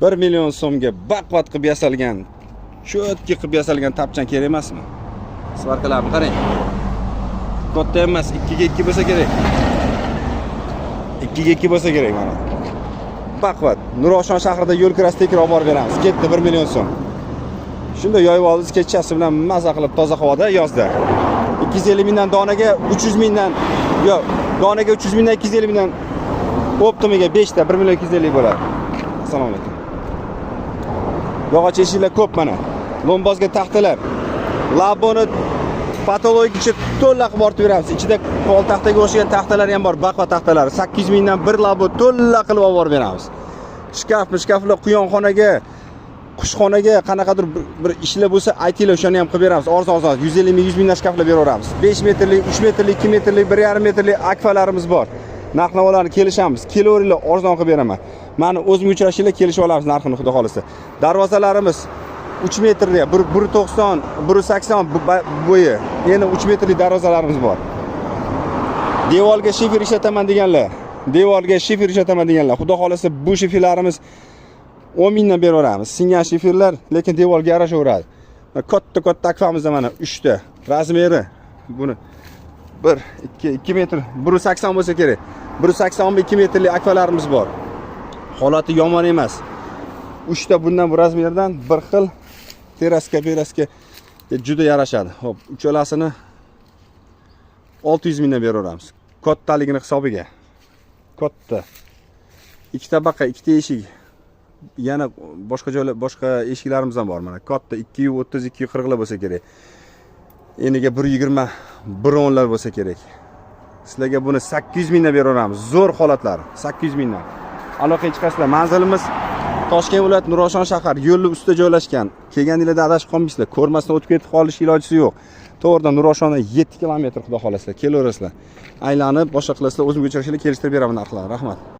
1 million so'mga baquvvat qilib yasalgan, чётко qilib yasalgan tapchan kerak emasmi? Сварка larni qarang. Katta emas, 2 ga 2 bo'lsa kerak. 2 ga 2 bo'lsa kerak mana. Baquvvat. Nurafshon shahrida yo'l kirasi tekra olib borib beramiz. Ketdi, 1 million so'm. Shunda yoyib oldingiz, kechasi bilan maza qilib toza havoda yozda. 250 mingdan donaga 300 mingdan, yo'q, donaga 300 mingdan, 250 mingdan оптом iga 5 ta 1 million 250 bo'ladi. Assalomu alaykum. Yog'och eshiklar ko'p mana. Lombozga taxtalar. Laboni потолок icha to'la qilib ortib beramiz. Ichida pol taxtaga o'xshagan taxtalar ham bor, baqva taxtalari. 800 mingdan bir labo to'la qilib olib borib beramiz. Shkaf, shkaflar quyonxonaga, qushxonaga qanaqadir bir ishlar bo'lsa aytinglar, o'shani ham qilib beramiz. Arzon arzon 150 ming, 100 mingdan shkaflar beraveramiz. 5 metrlik, 3 metrlik, 2 metrlik, 1,5 metrlik akfalarimiz bor. Narx navolarni kelishamiz. Kelaveringlar, arzon qilib beraman. Mani o'zimga uchrashinglar, kelishib olamiz narxini, xudo xohlasa. Darvozalarimiz 3 metrli, 1 1.90, 1.80 bo'yi. Yana 3 metrli darvozalarimiz bor. Devorga shifer ishlataman deganlar, devorga shifer ishlataman deganlar, xudo xohlasa, bu shiferlarimiz 10 mingdan beraveramiz. Singan shiferlar, lekin devorga yarashaveradi. Mana katta katta akfamizda mana 3 ta размер i buni 1 2 2 metr 1.80 bo'lsa kerak. 1.80 2 metrli akfalarimiz bor. Holati yomon emas. 3 ta bundan, bu размер dan bir xil terraska peraska juda yarashadi. Xo'p, uchalasini 600 mingdan beraveramiz. Kattaligini hisobiga. Katta. Ikki tabaqa, ikkita eshik. Yana boshqa joylar, boshqa eshiklarimiz ham bor mana. Katta 230, 240 lar bo'lsa kerak. Eniga 120, 1.10 lar bo'lsa kerak. Sizlarga buni 800 mingdan beraveramiz. Zo'r holatlari 800 mingdan. Aloqaga chiqasizlar. Manzilimiz Toshkent viloyati, Nurafshon shahar, yo'lni ustida joylashgan. Kelganinglarda adashib qolmaysizlar. Ko'rmasdan o'tib ketib qolish ilojisi yo'q. To'g'ridan Nurafshondan 7 kilometr, xudo xohlasa. Kelaverasizlar. Aylanib, boshqa qilasizlar, o'zimga uchrashinglar, kelishtirib beraman narxlarni. Rahmat.